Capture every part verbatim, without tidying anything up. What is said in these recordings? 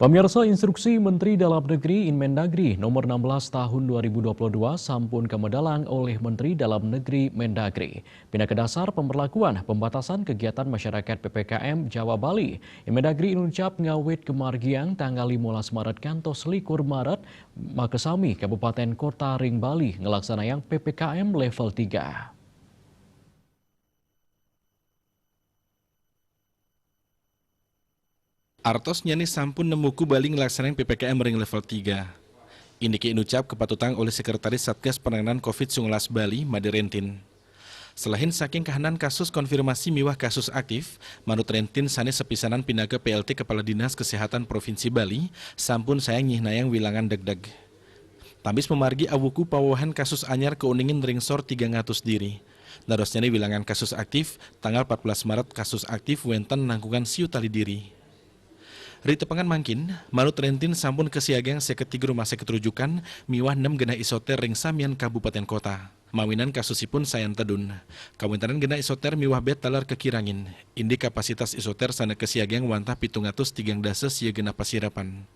Pemirsa, instruksi Menteri Dalam Negeri Inmendagri nomor enam belas tahun dua ribu dua puluh dua sampun kamadalang oleh Menteri Dalam Negeri Mendagri. Pinaka dasar pemberlakuan pembatasan kegiatan masyarakat P P K M Jawa Bali, Inmendagri inucap ngawit kamargiang tanggal lima belas Maret kantos selikur Maret, makasami kabupaten kota ring Bali ngelaksanayang P P K M level tiga. Artos nyane sampun nemuku Bali nglaksanayang P P K M ring level tiga. Indike inucap kapatutang olih Sekretaris Satgas Penanganan covid sembilan belas Bali, Made Rentin. Selahin saking kahanan kasus konfirmasi miwah kasus aktif, manut Rentin sane sepisanan pinaka P L T Kepala Dinas Kesehatan Provinsi Bali, sampun sayang nyihnayang wilangan degdeg. Tambis mamargi awuku pawewahan kasus anyar kauningin ring sor tigang atus diri. Dadosnyane wilangan kasus aktif, tanggal empat belas Maret kasus aktif wenten langkungan siu tali diri. Ri tepengan mangkin, manut Rentin sampun kasiagang seket tiga rumah sakit rujukan miwah nem genah isoter ring samian kabupaten kota. Mawinan kasusipun sayan tedun. Kawentanan genah isoter miwah bed taler kakirangin. Indik kapasitas isoter sane kasiagang wantah pitung atus tigang dasa sia genah pasirapan.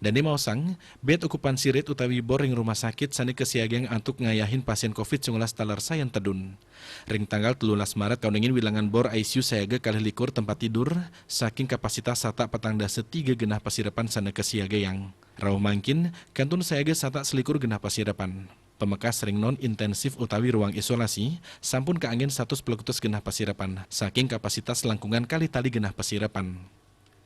Dane maosang, bed okupansi rate utawi bor ring rumah sakit sane kasiagang antuk ngayahin pasien covid sembilan belas taler sayan tedun. Ring tanggal telulas Maret kauningin wilangan bor I C U sayaga kalih likur tempat tidur, saking kapasitas satak petang dasa tiga genah pasirapan sane kasiagayang. Rauh mangkin, kantun sayaga satak selikur genah pasirapan. Pamekas ring non intensif utawi ruang isolasi, sampun kaanggen satus pelekutus genah pasirapan, saking kapasitas langkungan kalih tali genah pasirapan.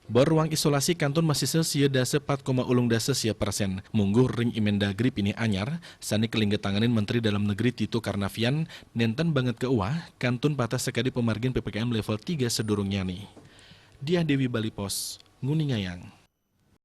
Bor ruang isolasi kantun masisa sia dasa pat koma ulung dasa sia persen, mungguh ring Inmendagri pinih anyar, sane kalingga tanganin Menteri Dalam Negeri Tito Karnavian, nenten banget kauwah, kantun pateh sakadi pamargin P P K M level tiga sadurungnyane. Diah Dewi Bali Post, nguningayang.